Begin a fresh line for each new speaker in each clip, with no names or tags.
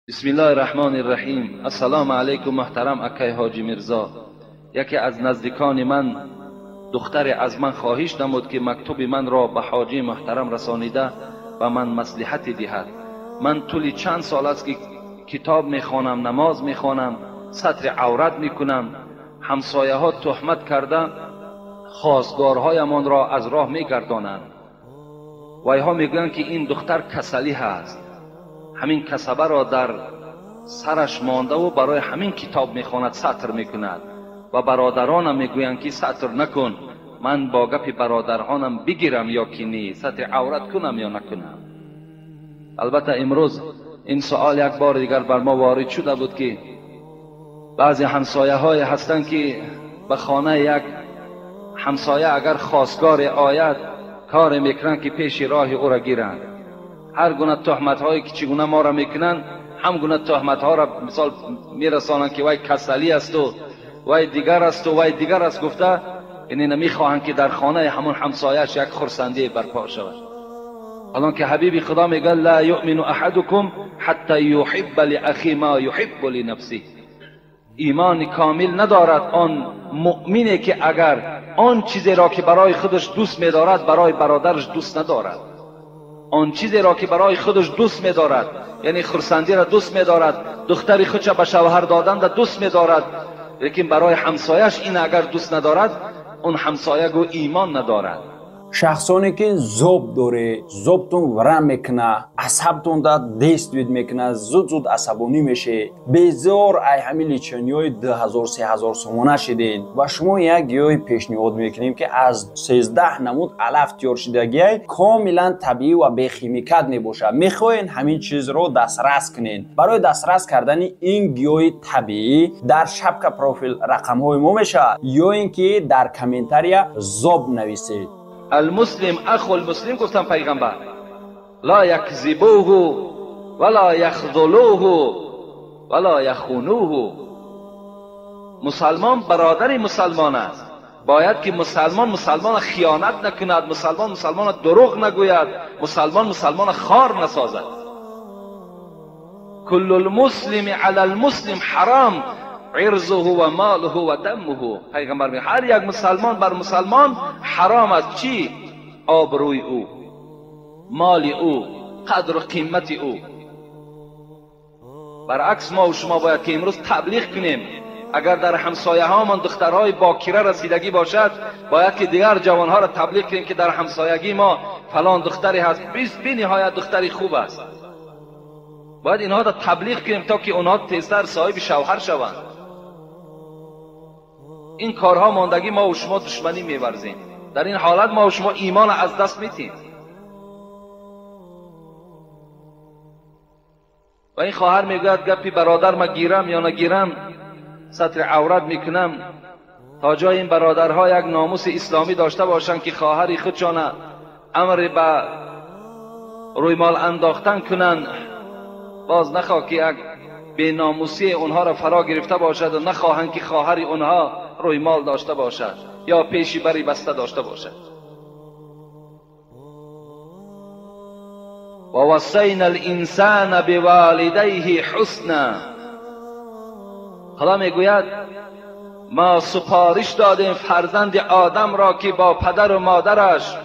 بسم الله الرحمن الرحیم. السلام علیکم محترم اکای حاجی میرزا. یکی از نزدیکان من دختر از من خواهش نمود که مکتوب من را به حاجی محترم رسانیده و من مصلحت دهد. من طول چند سال است که کتاب میخوانم، نماز میخوانم، ستر عورت میکنم. همسایه ها تهمت کرده خواستگارهایمان را از راه میگردانند. وایها میگویند که این دختر کسلی هست، همین کسبه را در سرش مانده و برای همین کتاب میخواند، ستر میکند. و برادرانم میگویند که ستر نکن، من با گپ برادرانم بگیرم یا که نی، ستر عورت کنم یا نکنم. البته امروز این سوال یک بار دیگر بر ما وارد شده بود که بعضی همسایه های هستند که به خانه یک همسایه اگر خواستگار آید کار میکنند که پیش راه او را گیرند. هر گونه تهمت هایی که چگونه ما را میکنند، هم گونه تهمت ها را مثال میرسانند که وای کسلی است و وای دیگر است و وای دیگر است گفته، یعنی نمیخواهند که در خانه همون همسایه‌اش یک خرسندی برپا شود. الان که حبیب خدا میگه لا یؤمن احدکم حتی یحب لاخی ما یحب لنفسه. ایمان کامل ندارد آن مؤمنی که اگر آن چیزی را که برای خودش دوست میدارد برای برادرش دوست ندارد. آن چیزی را که برای خودش دوست میدارد، یعنی خرسندی را دوست میدارد، دختری خودش به شوهر دادن را دوست میدارد، لیکن برای همسایش این اگر دوست ندارد، اون همسایه گو ایمان ندارد.
شخصانی که зоб داره، зобтон варам мекуна, асабтон да действует мекуна, зуд зуд асабонӣ меше, безор ай ҳамин лечениҳои 2000 3000 сомона шидин. Ва шумо як гиёҳи пешниҳод мекунем ки аз 13 намуд алаф тиёр шидагиай, комилан табиӣ ва бехимикат мебошад. Мехоҳен ҳамин чизро дастрас кунен. Барои дастрас кардани ин гиёҳи табиӣ дар шапка профил рақамҳои мо мешавад ё ин ки дар комментария зоб нависед.
المسلم اخو المسلم گفتن پیغمبر، لا یکذبوه ولا یخذلوه ولا یخونوه. مسلمان برادر مسلمان است. باید که مسلمان مسلمان خیانت نکند، مسلمان مسلمان دروغ نگوید، مسلمان مسلمان خار نسازد. کل المسلم علی المسلم حرام عرضه و ماله و دمه. پیغمبر میگه هر یک مسلمان بر مسلمان حرام است چی؟ آبروی او، مال او، قدر و قیمت او. برعکس ما و شما باید که امروز تبلیغ کنیم. اگر در همسایه هامان دخترهای باکره رسیدگی باشد، باید که دیگر جوانها را تبلیغ کنیم که در همسایگی ما فلان دختری هست، بی نهایت دختری خوب است. باید اینها را تبلیغ کنیم تا که اونها تیزتر صاحب شوهر شوند. این کارها ماندگی ما و شما دشمنی می‌ورزیم. در این حالت ما و شما ایمان از دست میتیم. و این خواهر میگوید گپی برادر ما گیرم یا نگیرم، ستر عورت میکنم. تا جای این برادرها یک ناموس اسلامی داشته باشند که خواهری خودشان امر به روی مال انداختن کنند، باز نخواه که یک بی ناموسی اونها را فرا گرفته باشد و نخواهند که خواهر اونها روی مال داشته باشد یا پیشی بری بسته داشته باشد. و وصینا الانسان بوالدیه حسنا. خدا میگوید ما سپارش دادیم فرزند آدم را که با پدر و مادرش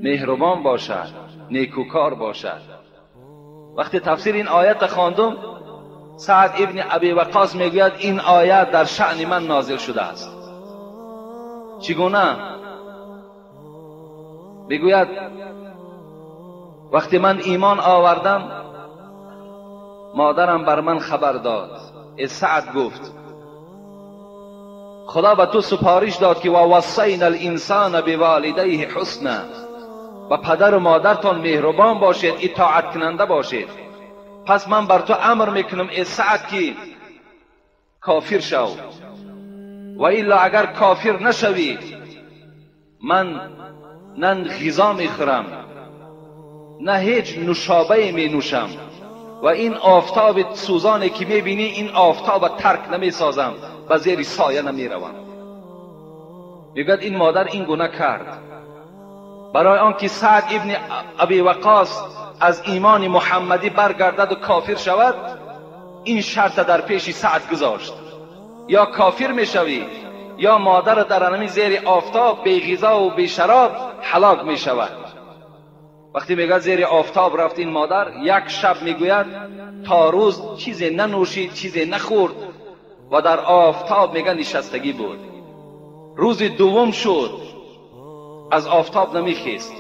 مهربان باشد، نیکوکار باشد. وقتی تفسیر این آیت خواندم، سعد ابن ابی وقاص میگوید این آیت در شأن من نازل شده است. چگونه؟ میگوید وقتی من ایمان آوردم، مادرم بر من خبر داد. ای سعد، گفت خدا به تو سپارش داد که و وصینا الانسان بوالدیه حسنا، و پدر و مادرتان مهربان باشید، اطاعت کننده باشید. پس من بر تو امر میکنم ای سعد که کافر شو، و الا اگر کافر نشوی من نه غذا میخورم نه هیچ نوشابه می نوشم، و این آفتاب سوزانی که میبینی این آفتاب ترک نمیسازم، به زیر سایه نمیروم. میگوید این مادر این گونه کرد برای آنکه سعد ابن ابی وقاص از ایمان محمدی برگردد و کافر شود. این شرط در پیش سعد گذاشت، یا کافر میشوی یا مادر در انمی زیر آفتاب بی غذا و بی شراب هلاک میشود. وقتی میگه زیر آفتاب رفت این مادر، یک شب میگوید تا روز چیزی ننوشید، چیزی نخورد و در آفتاب میگه نشستگی بود. روز دوم شد از آفتاب نمیخیست،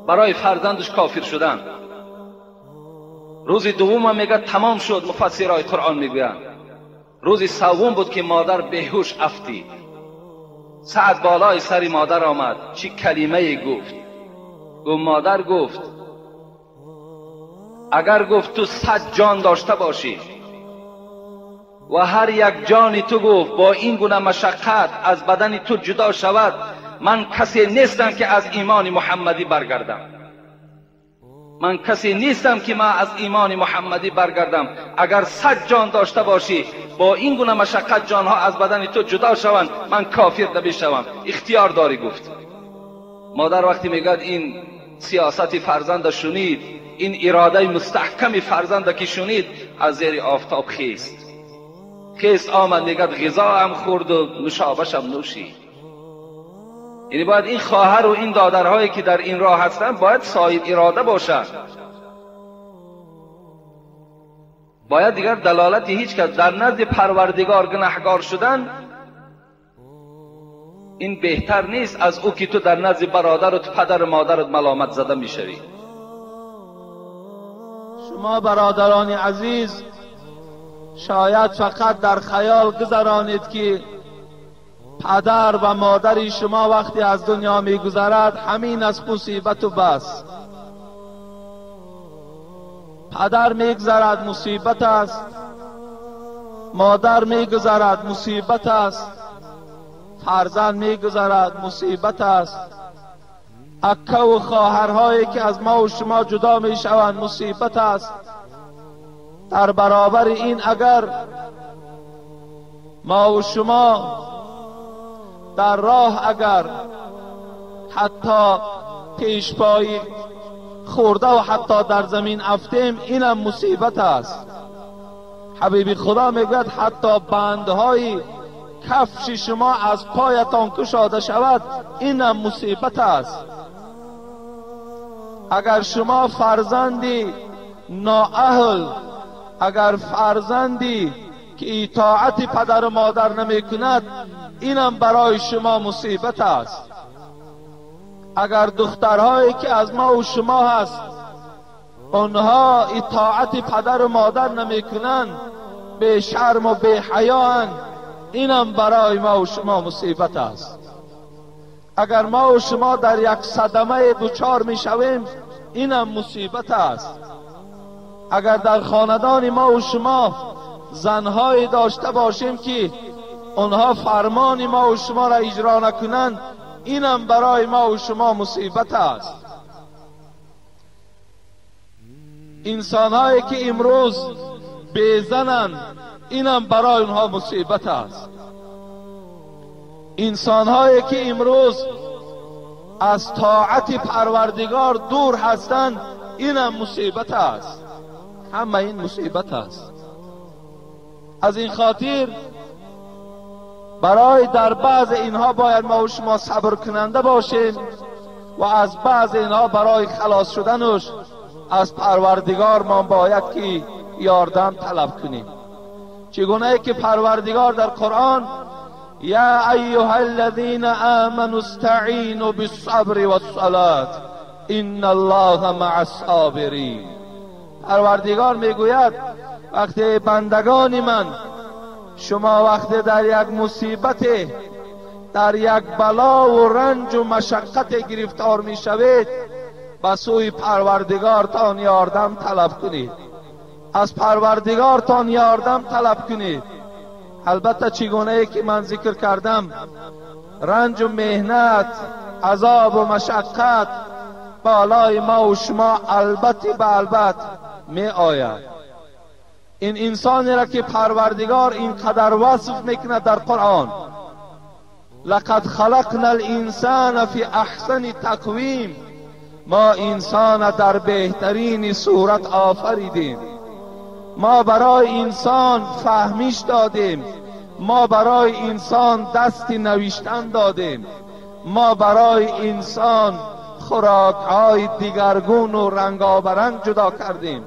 برای فرزندش کافر شدن. روز دوم میگه تمام شد، مفسرهای قرآن میگویند. روز سوم بود که مادر بیهوش افتید. سعد بالای سر مادر آمد، چی کلمه گفت؟ گفت مادر، گفت اگر گفت تو 100 جان داشته باشی و هر یک جانی تو گفت با این گونه مشقت از بدن تو جدا شود، من کسی نیستم که از ایمان محمدی برگردم. من کسی نیستم که من از ایمان محمدی برگردم. اگر 100 جان داشته باشی با این گونه مشقت جانها از بدن تو جدا شوند، من کافر نمیشوم، اختیار داری. گفت مادر وقتی میگد این سیاست فرزند شنید، این اراده مستحکم فرزند که شنید، از زیر آفتاب خیست خیست آمد، میگد غذا هم خورد و نوشابش هم نوشید. یعنی باید این خواهر و این دادرهایی که در این راه هستند باید صاحب اراده باشند. باید دیگر دلالت هیچ کس در نزد پروردگار گناهگار شدن این بهتر نیست از او که تو در نزد برادر و پدر و مادرت ملامت زده میشوی.
شما برادران عزیز شاید فقط در خیال گذرانید که پدر و مادری شما وقتی از دنیا میگذرد همین از مصیبت و بس. پدر میگذرد مصیبت است، مادر میگذرد مصیبت است، فرزند میگذرد مصیبت است، اکه و خواهرهایی که از ما و شما جدا میشوند مصیبت است. در برابر این اگر ما و شما در راه اگر حتی پیشپایی خورده و حتی در زمین افتیم، اینم مصیبت است. حبیبی خدا میگوید حتی بندهای کفش شما از پایتان کشاده شود، اینم مصیبت است. اگر شما فرزندی نااهل، اگر فرزندی که اطاعت پدر و مادر نمی کند، اینم برای شما مصیبت است. اگر دخترهایی که از ما و شما هست آنها اطاعت پدر و مادر نمی کنند، به شرم و به حیااند، اینم برای ما و شما مصیبت است. اگر ما و شما در یک صدمه دچار می شویم، اینم مصیبت است. اگر در خاندان ما و شما زنهایی داشته باشیم که آنها فرمان ما و شما را اجرا نکنند، اینم برای ما و شما مصیبت است. انسانهایی که امروز بیزنند، اینم برای آنها مصیبت است. انسانهایی که امروز از طاعت پروردگار دور هستند، اینم مصیبت است. همه این مصیبت است. از این خاطر برای در بعض اینها باید ما و شما صبر کننده باشیم و از بعض اینها برای خلاص شدنش از پروردگار ما باید که یاردم طلب کنیم. چگونه که پروردگار در قرآن یا ایها الذین آمنوا استعینوا بالصبر والصلاة ان الله مع الصابرین. پروردگار میگوید وقتی بندگان من شما وقتی در یک مصیبت، در یک بلا و رنج و مشقت گرفتار میشوید، به سوی پروردگارتان یاردم طلب کنید، از پروردگارتان یاردم طلب کنید. البته چگونه ای که من ذکر کردم، رنج و مهنت، عذاب و مشقت بالای ما و شما البته به البته می آید. این انسانی را که پروردگار اینقدر وصف میکند در قرآن، لقد خلقنا الانسان فی احسن تقویم، ما انسان در بهترین صورت آفریدیم، ما برای انسان فهمیش دادیم، ما برای انسان دست نوشتن دادیم، ما برای انسان خوراک‌های دیگرگون و رنگابرنگ جدا کردیم.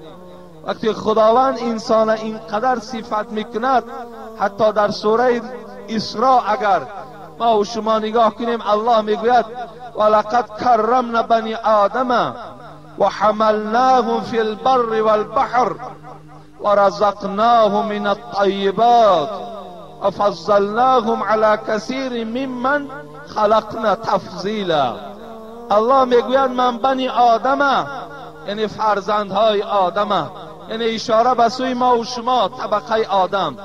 وقتی خداوند انسان اینقدر صفت میکند، حتی در سوره اسراء اگر ما و شما نگاه کنیم، الله میگوید ولقد کرمنا بنی آدم وحملناهم فی البر والبحر ورزقناهم من الطیبات وفضلناهم على كثير ممن خلقنا تفضیلا. الله میگوید من بنی آدم، یعنی فرزندهای آدم، یعنی اشاره به سوی ما و شما طبقه آدم.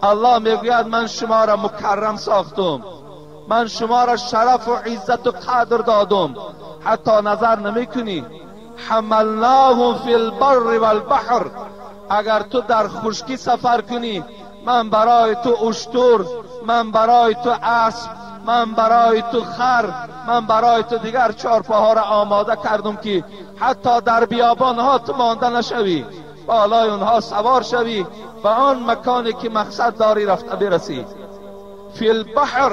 الله میگوید من شما را مکرم ساختم، من شما را شرف و عزت و قدر دادم، حتی نظر نمیکنی. حملناهم فی البر والبحر، اگر تو در خشکی سفر کنی، من برای تو اشتر، من برای تو اسب، من برای تو خر، من برای تو دیگر چارپاها را آماده کردم که حتی در بیابان ها تو مانده نشوی، بالای اونها سوار شوی و آن مکانی که مقصد داری رفته برسی. فی البحر،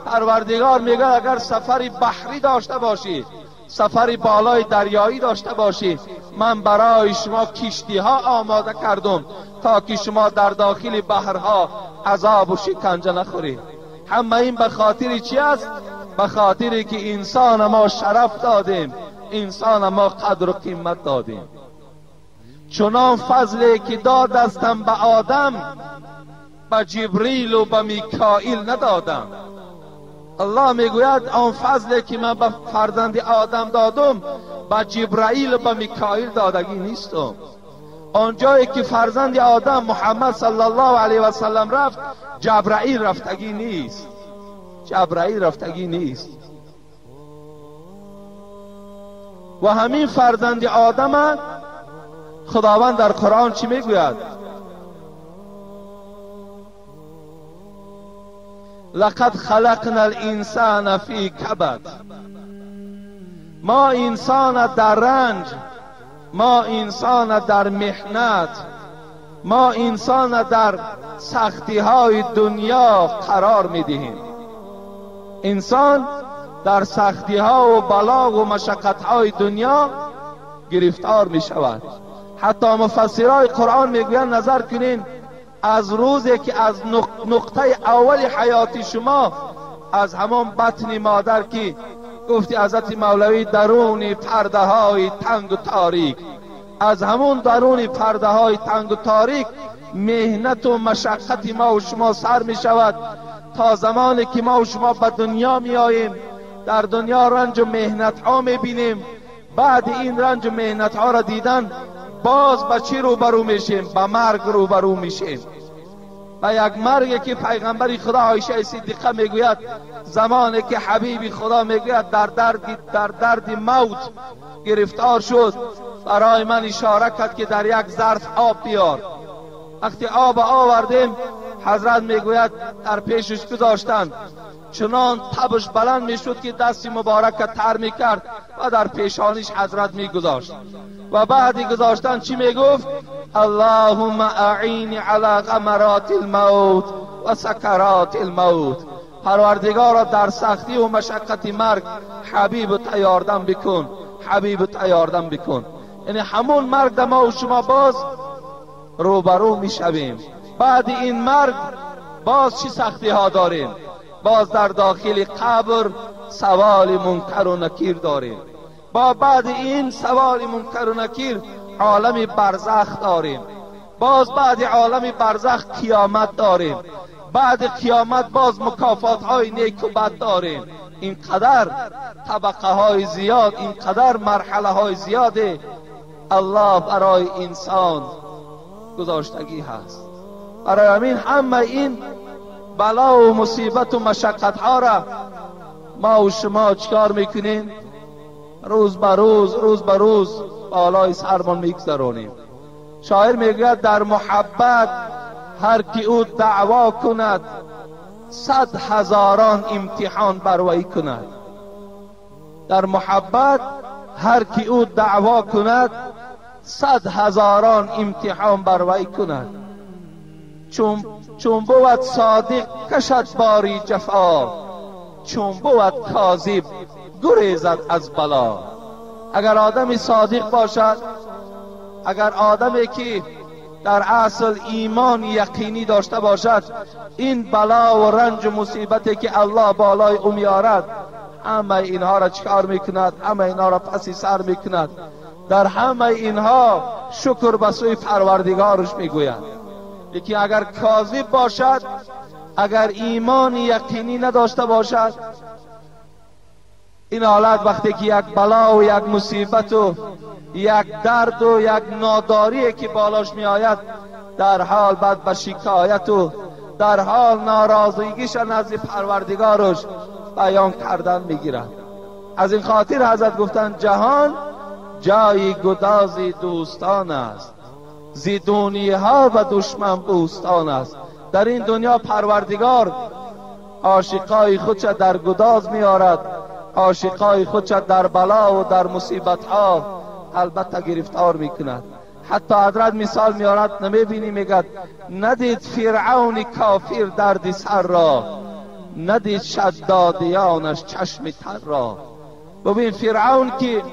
پروردگار میگه اگر سفری بحری داشته باشی، سفری بالای دریایی داشته باشی، من برای شما کشتی ها آماده کردم تا که شما در داخل بحرها عذاب و شکنجه نخورید. همه این به خاطر چی است؟ به خاطر که انسان ما شرف دادیم، انسان ما قدر و قیمت دادیم. چنان فضلی که دادستم به آدم، به جبریل و به میکائیل ندادم. الله میگوید آن فضلی که من به فرزند آدم دادم، به جبرائیل و به میکائیل دادگی نیستم. آنجایی که فرزند آدم محمد صلی الله علیه و سلم رفت، جبرائیل رفتگی نیست، جبرائیل رفتگی نیست. و همین فرزند آدم خداوند در قرآن چی میگوید؟ لقد خلقنا الانسان فی کبد. ما انسان در رنج، ما انسان در محنت، ما انسان در سختی های دنیا قرار میدهیم. انسان در سختی ها و بلا و مشقت های دنیا گرفتار می شود. حتی مفسرای قرآن میگویند نظر کنین، از روزی که از نقطه اول حیات شما، از همان بطن مادر که گفتی حضرت مولوی درون پرده های تنگ و تاریک، از همون درون پرده های تنگ و تاریک مهنت و مشقت ما و شما سر می شود تا زمانی که ما و شما به دنیا می آییم. در دنیا رنج و مهنت ها می بینیم. بعد این رنج و مهنت ها را دیدن، باز به چی روبرو میشیم؟ به مرگ روبرو میشیم. و یک مرگی که پیغمبر خدا عایشه صدیقه میگوید، زمانی که حبیب خدا میگوید در درد موت گرفتار شد، برای من اشاره کرد که در یک ظرف آب بیار. وقتی آب آوردیم، حضرت میگوید در پیشش گذاشتند، چنان تبش بلند میشد که دست مبارک تر میکرد و در پیشانیش حضرت میگذاشت. و بعد گذاشتن چی میگفت؟ اللهم اعینی علی غمرات الموت و سکرات الموت. پروردگارا در سختی و مشقت مرگ حبیب تیاردم بکن، حبیب تیاردم بکن. یعنی همون مرگ ما و شما باز روبرو میشویم. بعد این مرگ باز چی سختی ها داریم؟ باز در داخل قبر سوال منکر و نکیر داریم. با بعد این سوال منکر و نکیر عالم برزخ داریم. باز بعد عالم برزخ قیامت داریم. بعد قیامت باز مکافات های نیک و بد داریم. اینقدر طبقه های زیاد، اینقدر مرحله های زیاد الله برای انسان گذاشتگی هست. برای همین همه این بلا و مصیبت و مشقت ها را ما و شما چکار میکنیم؟ روز به روز، روز به روز بالای سرمان میگذرانیم. شاعر میگوید در محبت هر کی او دعوا کند، 100,000 امتحان بر وی کند. در محبت هر کی او دعوا کند 100 هزاران امتحان بر وی کند. چون بود صادق کشد باری جفا، چون بود کاذب گریزد از بلا. اگر آدمی صادق باشد، اگر آدمی که در اصل ایمان یقینی داشته باشد، این بلا و رنج و مصیبتی که الله بالای او میارد همه اینها را چکار میکند؟ همه اینها را پسی سر میکند. در همه اینها شکر به سوی پروردگارش میگوید. یکی اگر کاذب باشد، اگر ایمان یقینی نداشته باشد، این حالت وقتی که یک بلا و یک مصیبت و یک درد و یک ناداری که بالاش می آید، در حال بعد به شکایت و در حال ناراضگیش نزد پروردگارش بیان کردن میگیرد. از این خاطر حضرت گفتند جهان جای گداز دوستان است، زیدونی ها و دشمن بوستان است. در این دنیا پروردگار عاشقای خودش در گداز میارد، عاشقای خودش در بلا و در مصیبت ها البته گرفتار میکند. حتی حضرت مثال میارد، نمیبینی، میگد ندید فرعون کافر درد سر را، ندید شدادیانش چشم تر را. ببین فرعون که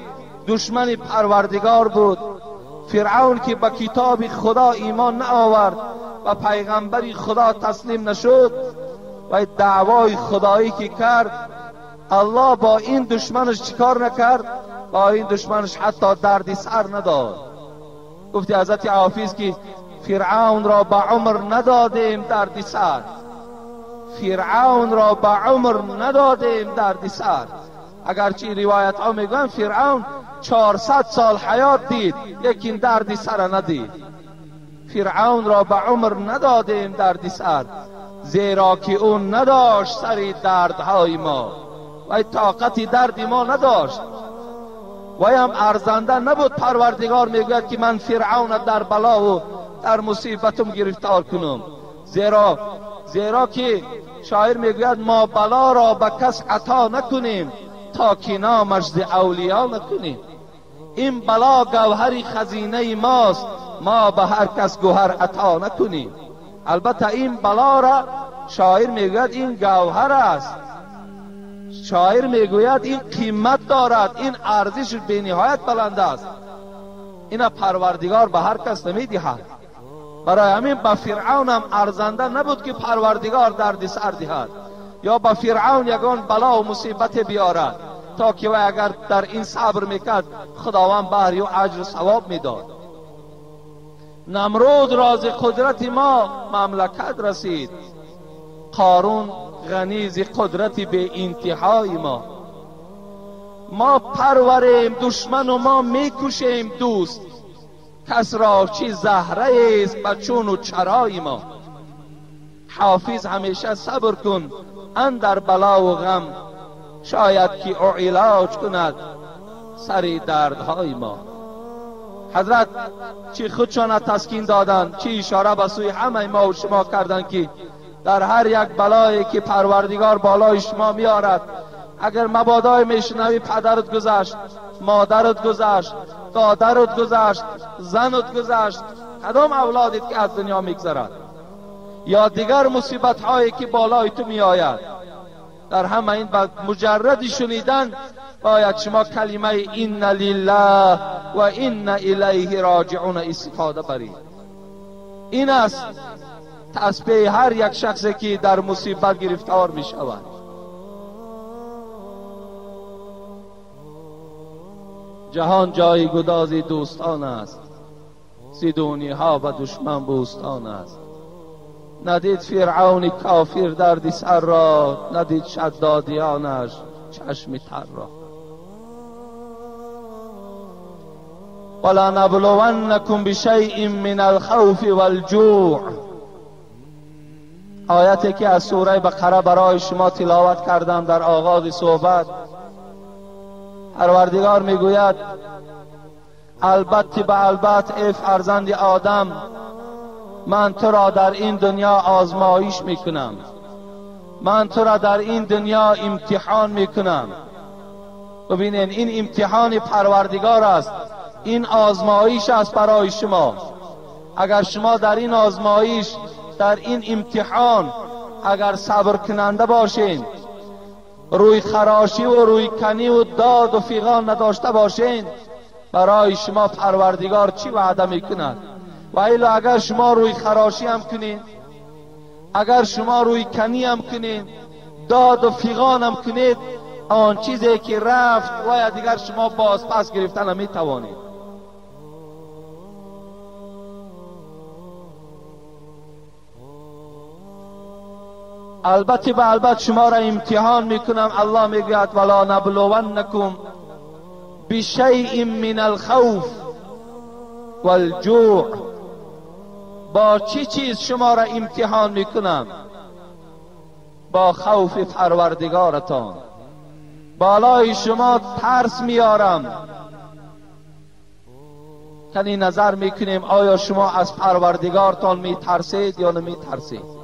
دشمن پروردگار بود، فرعون که به کتاب خدا ایمان نآورد و پیغمبر خدا تسلیم نشد و دعوای خدایی که کرد، الله با این دشمنش چیکار نکرد؟ با این دشمنش حتی دردی سر نداد. گفتی حضرت حافظ که فرعون را به عمر ندادیم دردی سر، فرعون را به عمر ندادیم دردی سر. اگرچه روایت ها میگن فرعون 400 سال حیات دید، لیکن دردی سر ندید. فرعون را به عمر ندادیم دردی سر، زیرا که او نداشت سری دردهای ما و طاقت درد ما نداشت و هم ارزنده نبود. پروردگار میگوید که من فرعون در بلا و در مصیبتم گرفتار کنم، زیرا که شاعر میگوید ما بلا را به کس عطا نکنیم تا که نامش ز اولیا نکنیم. این بلا گوهر خزینه ماست، ما به هر کس گوهر عطا نکنیم. البته این بلا را شاعر میگوید این گوهر است، شاعر میگوید این قیمت دارد، این ارزش به نهایت بلند است، این پروردگار به هر کس نمیدهد. برای همین به فرعون هم ارزنده نبود که پروردگار درد سر دهد یا به فرعون یگان بلا و مصیبت بیارد، تا که و اگر در این صبر میکرد خداوند بهر او اجر و ثواب میداد. نمرود راز قدرت ما مملکت رسید، قارون غنی ز قدرت به انتهای ما. ما پروریم دشمن و ما میکشیم دوست، کس را چی زهره است به چون و چرای ما. حافظ همیشه صبر کن اندر بلا و غم، شاید که او علاج کند سری دردهای ما. حضرت چی خودشان تسکین دادن، چی اشاره به سوی همه ما و شما کردن که در هر یک بلایی که پروردگار بالای شما میارد، اگر مبادای میشنوی پدرت گذشت، مادرت گذشت، دادرت گذشت، زنت گذشت، کدام اولادت که از دنیا میگذرد یا دیگر مصیبت هایی که بالای تو میآید، در همه این مجرد شنیدن باید شما کلمه ان لله و ان الیه راجعون استفاده برید. این است تسبیح هر یک شخصی که در مصیبت گرفتار می شود. جهان جای گداز دوستان است، زیدونی ها و دشمن بوستان است. ندید فرعون کافر درد سر را، ندید شدادیانش چشم تر را. ولنبلونکم بشیء من الخوف والجوع، آیتی که از سوره بقره برای شما تلاوت کردم در آغاز صحبت، پروردگار میگوید البته به البته ای فرزند آدم، من تو را در این دنیا آزمایش میکنم، من تو را در این دنیا امتحان میکنم. ببینین این امتحان پروردگار است، این آزمایش است برای شما. اگر شما در این آزمایش، در این امتحان اگر صبر کننده باشین، روی خراشی و روی کنی و داد و فیغان نداشته باشین، برای شما پروردگار چی وعده میکند؟ و الا اگر شما روی خراشی هم کنین، اگر شما روی کنی هم کنین، داد و فیغان هم کنید، آن چیزی که رفت و دیگر شما باز پس گرفتن نمیتوانید. البته به البته شما را امتحان میکنم. الله میگوید ولا نبلونکم بشیء من الخوف والجوع. با چی چیز شما را امتحان میکنم؟ با خوف پروردگارتان. بالای شما ترس میارم. کنی نظر میکنیم آیا شما از پروردگارتان میترسید یا نمیترسید؟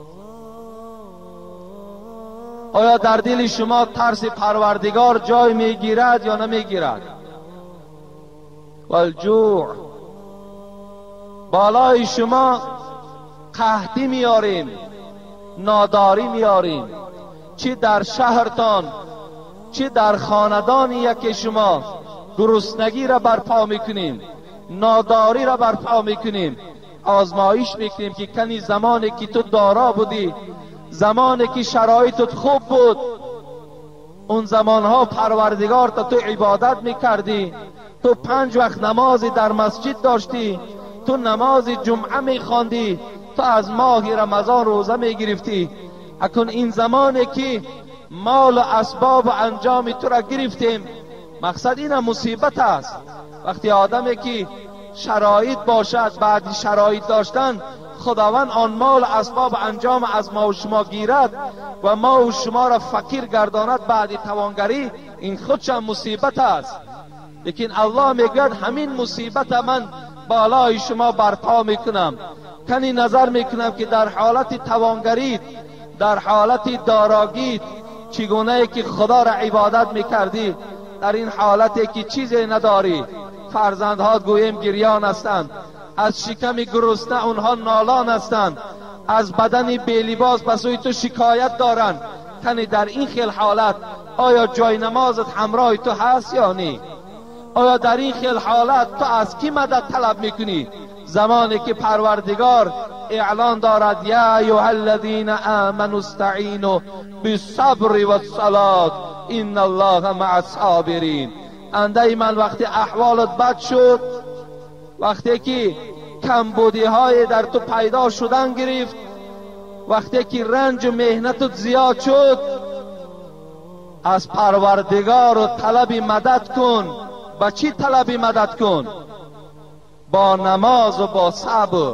آیا در دل شما ترس پروردگار جای میگیرد یا نمیگیرد؟ والجوع. بالای شما قحطی میاریم، ناداری میاریم، چی در شهرتان چی در خاندان یک شما گرسنگی را برپا میکنیم، ناداری را برپا میکنیم. آزمایش میکنیم که کنی زمانی که تو دارا بودی، زمانی که شرایطت خوب بود، اون زمانها پروردگار تا تو عبادت میکردی، تو 5 وقت نمازی در مسجد داشتی، تو نماز جمعه میخواندی، تو از ماه رمضان روزه میگرفتی. اکنون این زمانی که مال و اسباب و انجام تو را گرفتیم، مقصد این مصیبت است. وقتی آدمی که شرایط باشد، بعد شرایط داشتن خداوند آن مال اسباب انجام از ما و شما گیرد و ما و شما را فقیر گرداند بعد توانگری، این خودش مصیبت است. لیکن الله میگوید همین مصیبت من بالای شما برپا میکنم. کنی نظر میکنم که در حالت توانگریت، در حالت داراگیت، چگونه که خدا را عبادت میکردی، در این حالتی که چیزی نداری، فرزندها گوییم گریان هستند، از شکم گرسنه اونها نالان هستند، از بدن بی‌لباس به سوی تو شکایت دارند. تنی در این خیل حالت آیا جای نمازت همراه تو هست یا نی؟ آیا در این خیل حالت تو از کی مدد طلب میکنی؟ زمانی که پروردگار اعلان دارد یا ایها الذین آمنوا استعینوا بالصبر والصلاة ان الله مع الصابرین. انده من وقتی احوالت بد شد، وقتی که کمبودی های در تو پیدا شدن گرفت، وقتی که رنج و محنتت زیاد شد، از پروردگار و طلب مدد کن. با چی طلب مدد کن؟ با نماز و با صبر.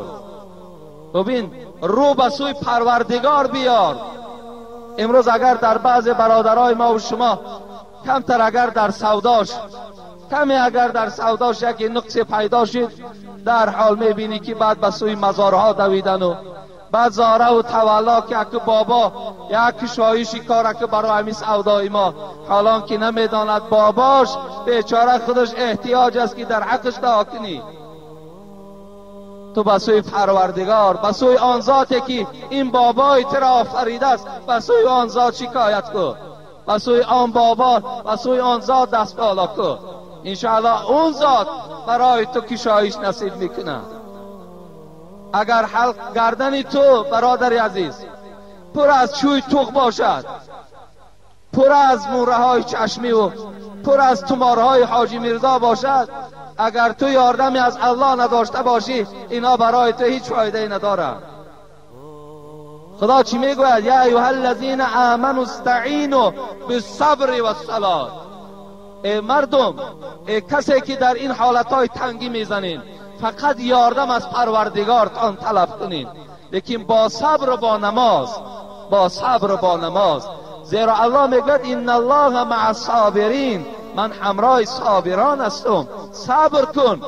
ببین، رو به سوی پروردگار بیار. امروز اگر در بعض برادرای ما و شما کمتر اگر در سوداش، کمی اگر در سوداش یک نقص پیدا شد، در حال میبینی که بعد به سوی مزارها دویدن و بعد زاره و تولا که اکو بابا یک شایشی کار که برای همین سودای ما، حالان که نمیداند باباش بیچاره خودش احتیاج است که در حقش دعا کنی. تو به سوی پروردگار، به سوی آن ذاتی که این بابای تو را آفریده است، به سوی آن ذات شکایت کن، به سوی آن بابا، به سوی آن ذات دست بالا کن. انشاءالله اون ذات برای تو کشایش نصیب میکنه. اگر حلق گردن تو برادر عزیز پر از چوی توق باشد، پر از موره های چشمی و پر از تمارهای حاجی میرزا باشد، اگر تو یاردمی از الله نداشته باشی، اینا برای تو هیچ فایده ای نداره. خدا چی میگوید؟ یا ایها الذین آمنوا استعینوا بالصبر والصلاة. ای مردم، ای کسی که در این حالتهای تنگی میزنین، فقط یاردم از پروردگارتان طلب کنین، لیکن با صبر و با نماز، با صبر و با نماز. زیرا الله میگوید ان الله مع الصابرین، من همراه صابران هستم. صبر کن،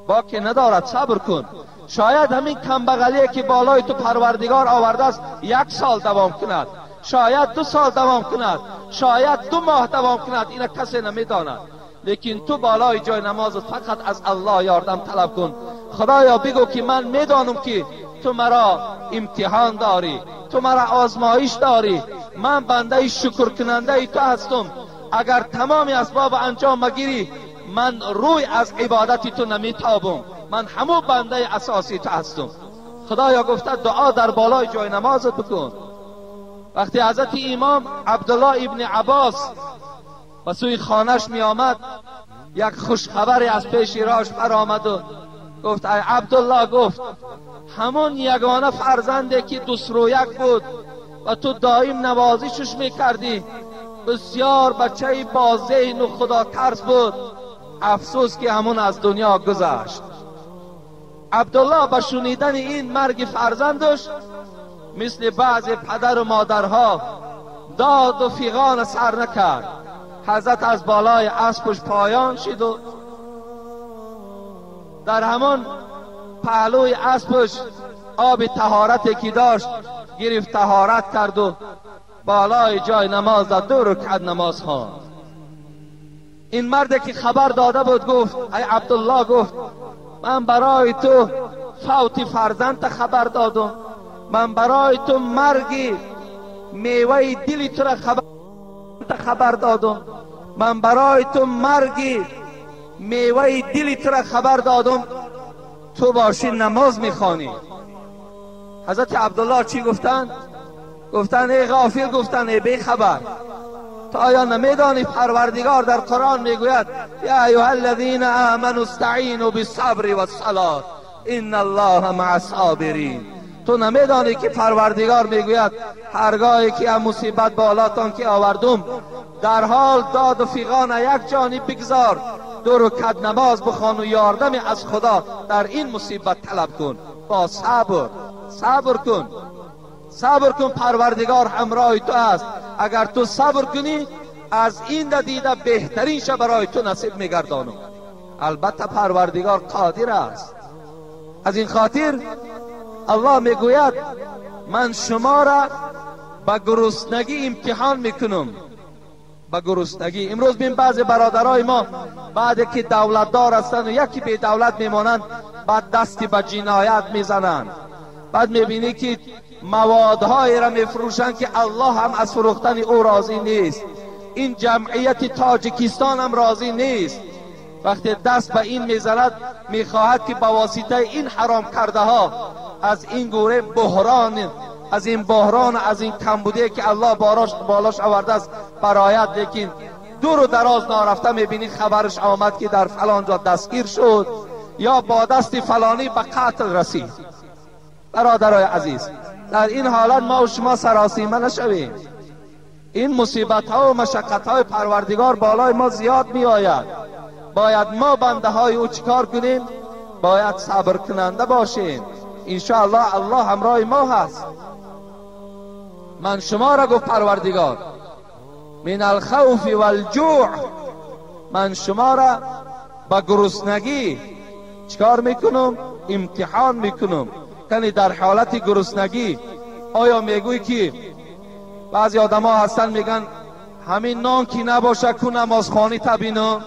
با که ندارد صبر کن. شاید همین کمبغلیه که بالای تو پروردگار آورده است 1 سال دوام کند، شاید 2 سال دوام کند، شاید 2 ماه دوام کند، اینا کسی نمیداند. لیکن تو بالای جای نمازت فقط از الله یاردم طلب کن. خدایا بگو که من میدانم که تو مرا امتحان داری، تو مرا آزمایش داری، من بنده شکر کننده تو هستم. اگر تمام اسباب انجام مگیری من روی از عبادت تو نمیتابم، من همون بنده اساسی تو هستم. خدایا گفته دعا در بالای جای نمازت بکن. وقتی حضرت امام عبدالله ابن عباس و سوی خانهش می آمد، یک خوشخبری از پیش راش برآمد و گفت ای عبدالله، گفت همون یگانه فرزنده که 201 بود و تو دائم نوازشش میکردی، بسیار بچه با ذهن و خدا ترس بود، افسوس که همون از دنیا گذشت. عبدالله با شنیدن این مرگ فرزندش مثل بعض پدر و مادرها داد و فیغان سر نکرد. حضرت از بالای اسبش پایان شد و در همان پهلوی اسبش آب طهارتی که داشت گرفت، طهارت کرد و بالای جای نماز در 2 رکعت نماز خواند. این مرد که خبر داده بود گفت ای عبدالله، گفت من برای تو فوت فرزند خبر دادم، من برای تو مرگ میوه دل تو را خبر دادم، من برای تو مرگ میوه دل تو را خبر دادم، تو باشی نماز میخوانی. حضرت عبدالله چی گفتن؟ گفتن ای غافل، گفتن ای بی خبر، تو آیا نمیدانی پروردگار در قرآن میگوید یا ایها الذین آمنوا استعینوا بالصبر والصلاة ان الله مع الصابرین. تو نمیدانی که پروردگار میگوید هرگاهی که مصیبت بالاتان که آوردم در حال داد و فیغان یک جانب بگذار، 2 رکعت نماز بخوان و یاردم از خدا در این مصیبت طلب کن. با صبر، صبر کن، صبر کن، پروردگار همراه تو است. اگر تو صبر کنی از این دیده بهترین شب برای تو نصیب میگردانم. البته پروردگار قادر است. از این خاطر الله میگوید من شما را به گرسنگی امتحان میکنم، به گرسنگی. امروز بین بعض برادرای ما بعد که دولتدار هستند و یکی به دولت میمانند، بعد دستی به جنایت میزنند، بعد میبینی که موادهایی را میفروشند که الله هم از فروختن او راضی نیست، این جمعیت تاجیکستان هم راضی نیست. وقتی دست به این میزند میخواهد که با واسطه این حرام کرده ها از این گوره بحران، از این بحران، از این کمبودی که الله بالاش آورده است برایت. لیکن دور و دراز نارفته میبینی خبرش آمد که در فلان جا دستگیر شد یا با دست فلانی به قتل رسید. برادرای عزیز، در این حالت ما و شما سراسیمه نشویم. این مصیبت ها و مشقت های پروردگار بالای ما زیاد می آید. باید ما بنده های او چیکار کنیم؟ باید صبر کننده باشیم. انشاءالله الله همراه ما هست. من شما را گفت پروردگار من الخوف والجوع، من شما را با گرسنگی چیکار میکنم؟ امتحان میکنم. یعنی در حالت گرسنگی آیا میگوی که بعضی آدم ها هستن میگن همین نان که نباشه کو نمازخوانی تبینم.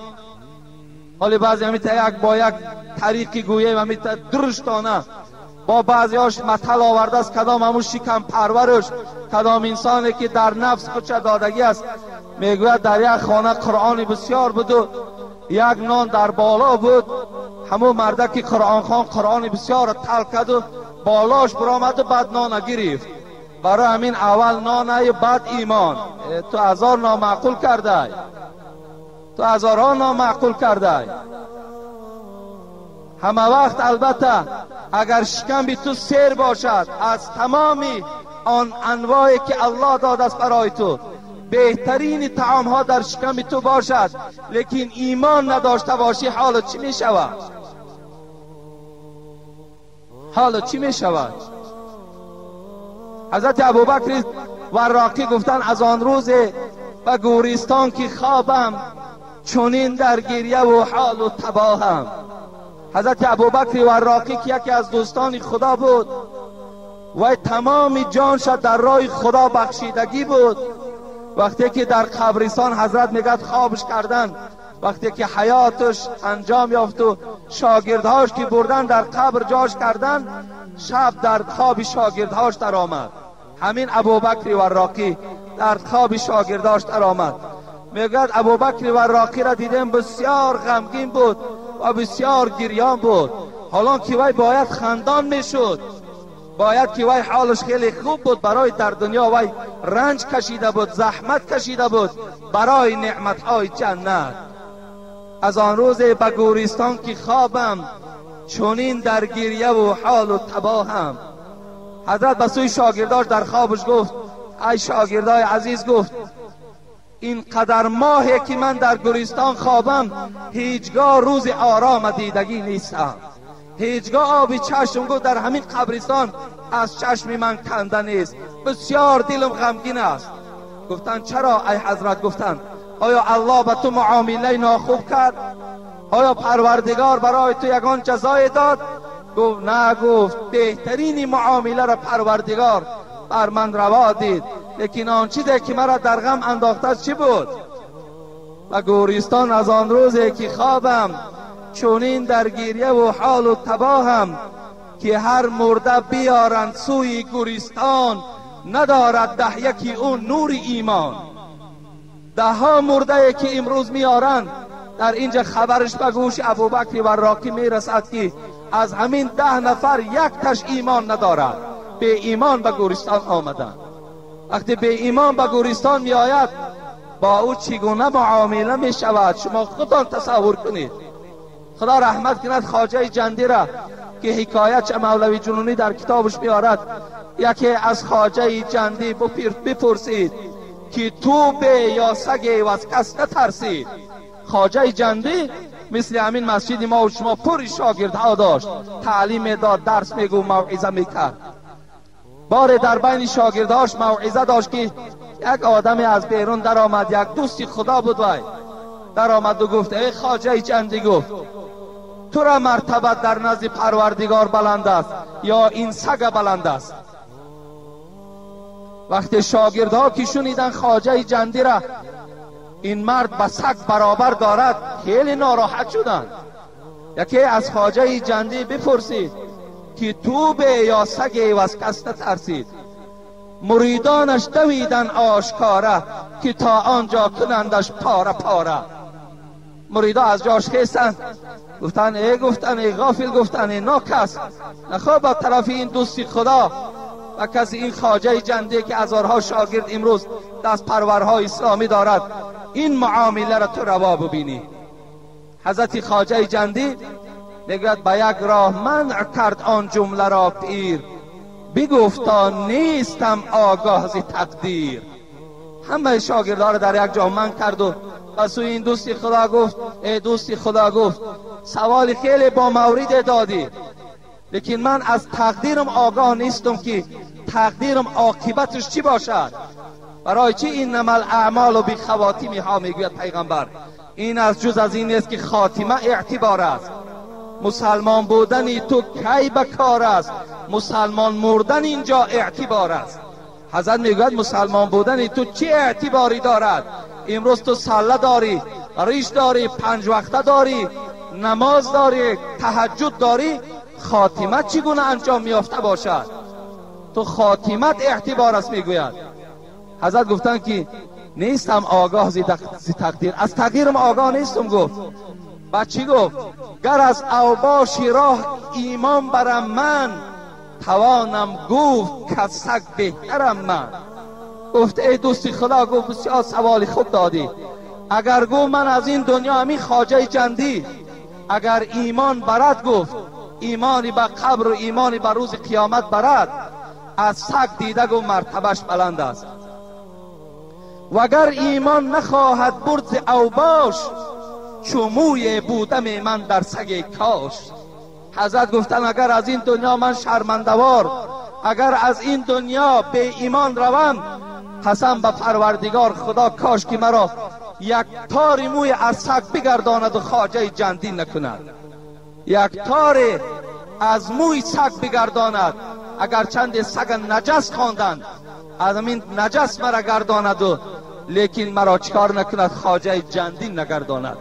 حالی بعضی همین تا یک با یک طریقی گویه همین تا درشتانه با بعضی هاش مطل آورده است، کدام همون شکم پرورش، کدام انسانی که در نفس خودش دادگی است، میگوید در یک خانه قرآن بسیار بود و یک نان در بالا بود، همون مرده که قرآن خان قرآن بسیار تل کرد و بالاش برآمد و بعد نان گرفت. برای همین اول نان بعد ایمان. تو هزار نامعقول کرده، تو هزارها نامعقول کرده. همه وقت البته اگر شکم بی تو سیر باشد از تمامی آن انواعی که الله داده است برای تو، بهترین طعام ها در شکم تو باشد، لیکن ایمان نداشته باشی حال چی می شود؟ حال چی می شود؟ حضرت ابوبکر وراقی گفتن از آن روز به گورستان که خوابم چنین در گریه و حال و تباهم. حضرت ابوبکر وراقی که یکی از دوستان خدا بود و تمام جانش در راه خدا بخشیدگی بود، وقتی که در قبرستان حضرت میگد خوابش کردن، وقتی که حیاتش انجام یافت و شاگردهاش که بردن در قبر جاش کردن، شب در خواب شاگردهاش در آمد. همین ابوبکر وراقی در خواب شاگرداش در آمد. میگد ابوبکر وراقی را دیدم بسیار غمگین بود و بسیار گریان بود. حالا که وی باید خندان میشد، باید که وی حالش خیلی خوب بود، برای در دنیا وی رنج کشیده بود، زحمت کشیده بود برای نعمتهای جنت. از آن روز به گورستان که خوابم، چنین در گریه و حال و تباهم. حضرت به سوی شاگرداش در خوابش گفت ای شاگردای عزیز، گفت این قدر ماهی که من در گورستان خوابم هیچگاه روز آرام دیدگی نیستم، هیچگاه آبی چشم گفت در همین قبرستان از چشم من کنده نیست، بسیار دلم غمگین است. گفتن چرا ای حضرت؟ گفتن آیا الله به تو معامله ناخوب کرد؟ آیا پروردگار برای تو یگان جزای داد؟ گفت نه. گفت بهترین معامله را پروردگار بر من روا دید، لیکن آن چیزی که مرا در غم انداخته چی بود؟ و گورستان از آن روزی که خوابم، چونین در گریه و حال و تباهم، که هر مرده بیارند سوی گورستان، ندارد ده یکی او نور ایمان. ده ها مرده که امروز میارند در اینجا خبرش به گوش ابوبکر وراقی میرسد که از همین 10 نفر یک تش ایمان ندارد، به ایمان به گورستان آمدند. وقتی به ایمان به گورستان می آید با او چگونه معامله می شود شما خودتان تصور کنید. خدا رحمت کند خواجه جندی را که حکایت مولوی جنونی در کتابش میارد. یکی از خواجه جندی بپرسید که تو به یا سگ و از کس نترسید. خواجه جندی مثل همین مسجد ما و شما پر شاگردها داشت، تعلیم داد، درس میگو، موعظه میکرد. بار در بین شاگردهاش موعظه داشت که یک آدم از بیرون در آمد، یک دوستی خدا بود وای در آمد و گفت ای خواجه جندی، گفت تو را مرتبت در نزد پروردگار بلند است یا این سگ بلند است؟ وقتی شاگردها که شنیدن خواجه جندی را این مرد به سگ برابر دارد خیلی ناراحت شدند. یکی از خواجه جندی بپرسید که تو به یا سگ و از کس نترسید. مریدانش دویدن آشکاره که تا آنجا کنندش پاره پاره. مریدا از جاش خیستند، گفتن ای، گفتن ای غافل، گفتن ای ناکس، نخواه با طرف این دوستی خدا و کسی این خواجه جندی که هزارها شاگرد امروز دست پرورهای اسلامی دارد این معامله را تو روا ببینی. حضرت خواجه جندی میگوید به یک راه منع کرد آن جمله را پیر، بگفتا نیستم آگاه ز تقدیر. همه شاگردها را در یک جا منع کرد و به سوی این دوستی خدا گفت ای دوستی خدا، گفت سوال خیلی با مورد دادی، لیکن من از تقدیرم آگاه نیستم که تقدیرم عاقبتش چی باشد. برای چی این نمل اعمال و بی خواتیمی ها میگوید پیغمبر؟ این از جز از این نیست که خاتمه اعتبار است. مسلمان بودن تو کی به کار است، مسلمان مردن اینجا اعتبار است. حضرت میگوید مسلمان بودن تو چه اعتباری دارد؟ امروز تو سله داری، ریش داری، 5 وقته داری، نماز داری، تهجد داری، خاتمه چگونه انجام میافته باشد؟ تو خاتمت اعتبار است میگوید. حضرت گفتن که نیستم آگاه زی تقدیر، از تقدیرم آگاه نیستم. گفت بعد چی گفت؟ گر از اوباش راه ایمان برم من، توانم گفت که سگ بهترم من. گفت ای دوستی خدا، گفت بسیار سوال خوب دادی. اگر گفت من از این دنیا همین خواجه جندی اگر ایمان برد، گفت ایمانی به قبر و ایمانی به روز قیامت برد، از سگ دیده گفت مرتبهش بلند است. وگر ایمان نخواهد برد ز اوباش، چو موی بودم من در سگ کاش. حضرت گفتن اگر از این دنیا من شرمندوار، اگر از این دنیا به ایمان روم، قسم به پروردگار خدا کاش که مرا یک تار موی از سگ بگرداند و خواجه جندی نکند. یک تار از موی سگ بگرداند، اگر چند سگ نجس خواندند از این نجس مرا گرداند و лекин маро чикор накунад, хоҷаи ҷандин нагардонад.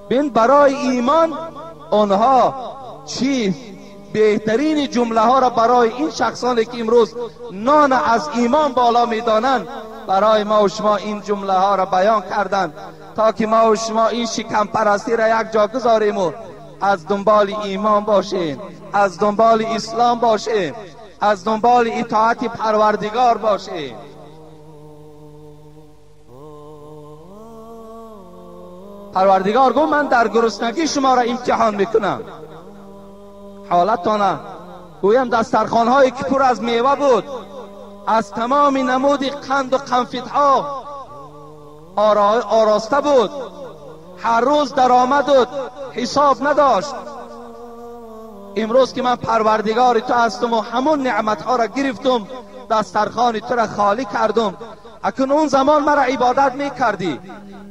Бин, барои имон онҳо чӣ беҳтарини ҷумлаҳоро барои ин шахсоне ки имрӯз нон аз имон боло медонанд, барои ма ва шумо ин ҷумлаҳоро баён карданд, то ки ма ва шумо ин шикампарастиро як ҷо гузорем ва аз дунболи имон бошем, аз дунболи ислом бошем, аз дунболи итоати Парвардигор бошем. Парвардигор гуфт ман дар гуруснагӣ шуморо имтиҳон мекунам. Ҳолатона гӯям дастархонҳое ки пур аз мева буд, аз тамоми намуди қанду қанфитҳо ороста буд, ҳар рӯз даромаду ҳисоб надошт. Имрӯз ки ман Парвардигори ту ҳастам ва ҳамон неъматҳоро гирифтум, дастархони туро холӣ кардум. Акун он замон маро ибодат мекардӣ.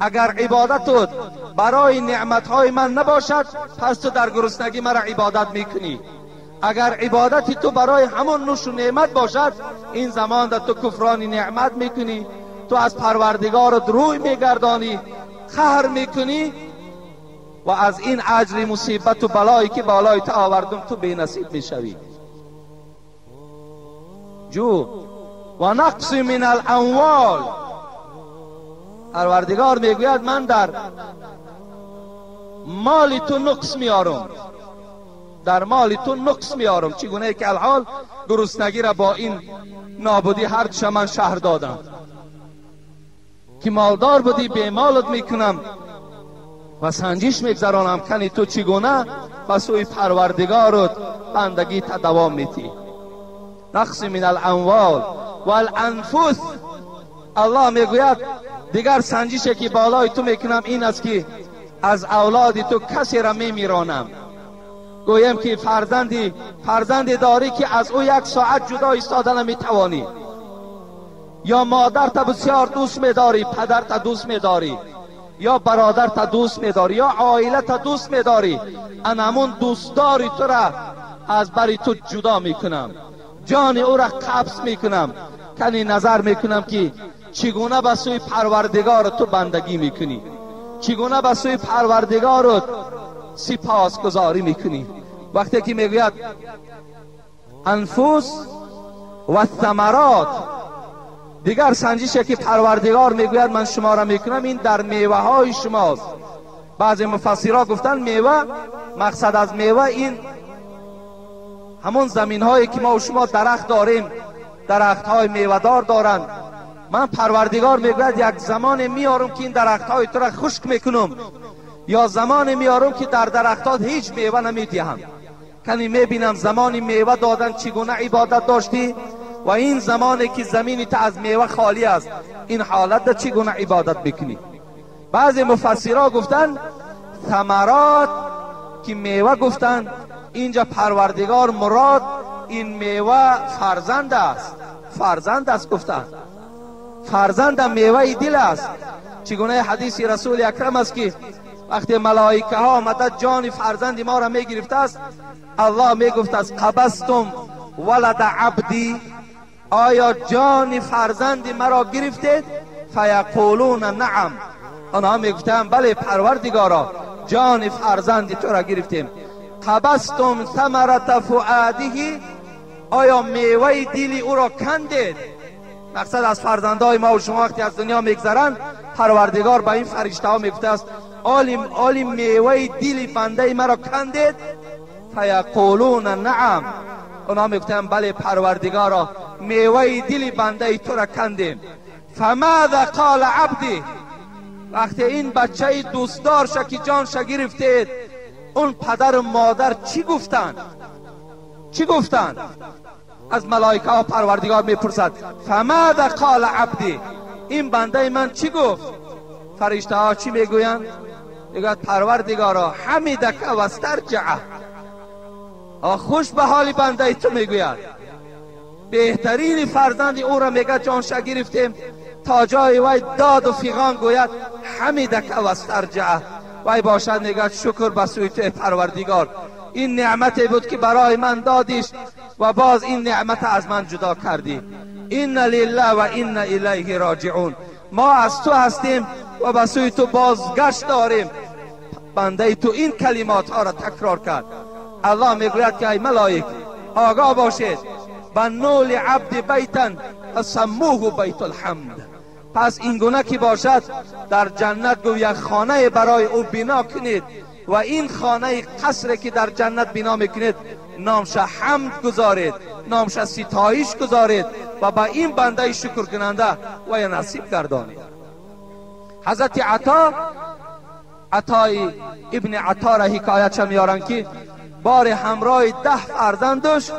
Агар ибодатут барои неъматҳои ман набошад, пас ту дар гуруснагӣ маро ибодат мекунӣ. Агар ибодати ту барои ҳамон нӯшу неъмат бошад, ин замон дар ту куфрони неъмат мекунӣ, ту аз Парвардигорат рӯй мегардонӣ, қаҳр мекунӣ ва аз ин аҷри мусибату балое ки болои ту овардум ту бенасиб мешавӣ. Ҷӯ ва нақси мин аламвол. Парвардигор мегӯяд ман дар моли ту нуқс меорам, дар моли ту нуқс меорам. Чӣ гунае ки алҳол гуруснагиро бо ин нобудӣ ҳар душа ман шаҳр додам, ки молдор будӣ бемолат мекунам ва санҷиш мегзаронам, кани ту чӣ гуна ба сӯи Парвардигорат бандагита давом метӣ. Нақси мин аламвол валанфус. Аллоҳ мегӯяд дигар санҷише ки болои ту мекунам ин аст ки аз авлоди ту касеро мемиронам. Гӯем ки фарзанде дорӣ ки аз ӯ як соат ҷудо истода наметавонӣ, ё модарта бисёр дӯст медорӣ, падарта дӯст медорӣ, ё бародарта дӯст медорӣ, ё оилата дӯст медорӣ, анамун дӯстдори тура аз бари ту ҷудо мекунам, ҷони ӯра қабз мекунам. Кани назар мекунам ки чӣ гуна ба сӯи Парвардигор ту бандагӣ мекунӣ, чӣ гуна ба сӯи Парвардигорат сипосгузорӣ мекунӣ. Вақте ки мегӯяд анфус ва самарот, дигар санҷише ки Парвардигор мегӯяд ман шуморо мекунам, ин дар меваҳои шумост. Баъзе муфассирҳо гуфтанд мева, мақсад аз мева ин ҳамон заминҳое ки мо ва шумо дарахт дорем, дарахтҳои мевадор доранд. Ман Парвардигор мегӯяд як замоне меорам ки ин дарахтҳои тура хушк мекунам, ё замоне меорам ки дар дарахтот ҳеҷ мева намедиҳам. Кани мебинам замони мева додан чӣ гуна ибодат доштӣ ва ин замоне ки замини ту аз мева холӣ аст, ин ҳолат чӣ гуна ибодат мекунӣ. Баъзе муфассирҳо гуфтанд самарот ки мева гуфтанд, инҷа Парвардигор мурод ин мева фарзанд аст, фарзанд аст гуфтанд. Фарзандам меваи дил аст. Чӣ гунаи ҳадиси Расули Акрам аст ки вақте малоикаҳо омада ҷони фарзанди моро мегирифтааст, Аллоҳ мегуфтааст қабастум валада абдӣ, оё ҷони фарзанди маро гирифтед? Фаяқулуна наам. Онҳо мегуфтанд бале Парвардигоро, ҷони фарзанди туро гирифтем. Қабастум самарата фуадиҳи, оё меваи дили ӯро кандед? Мақсад аз фарзандҳои ма ва шумо вақте аз дунё мегзаранд, Парвардигор ба ин фариштаҳо мегуфтааст оли меваи дили бандаи маро кандед? Фаяқулуна наам. Онҳо мегуфтанд бале Парвардигоро, меваи дили бандаи туро кандем. Фамаза қола абди, вақте ин бачаи дӯстдорша ки ҷонша гирифтед, он падару модар чӣ гуфтанд? Чӣ гуфтанд? Аз малоикаҳо Парвардигор мепурсад фамаза қола абди, ин бандаи ман чӣ гуфт? Фариштаҳо чӣ мегӯянд? Мегӯяд Парвардигоро ҳамидака вастарҷаа, хуш ба ҳоли бандаи ту мегӯяд. Беҳтарини фарзанди ӯро мегӯяд ҷонша гирифтем, то ҷои вай доду фиғон гӯяд ҳамидака вастарҷаа. Вай бошад мегӯяд шукр ба сӯи ту Парвардигор, ин неъмате буд ки барои ман додиш ва боз ин неъмата аз ман ҷудо кардӣ. Инна лиллаҳ ва инна илайҳи роҷиун. ما از تو هستیم و به سوی تو بازگشت داریم. بنده تو این کلمات ها را تکرار کرد. الله میگوید که ای ملائک آگاه باشید، بنوا لعبد بیتا فسموه بیت الحمد. پس این گونه که باشد در جنت گو یک خانه برای او بنا کنید و این خانه قصر که در جنت بنا میکنید نامش حمد گذارید، نامش ستایش گذارید و با این بنده شکر کننده و یا نصیب گردانید. حضرت عطا، عطای ابن عطا را حکایت میارن که بار همراه 10 فرزندش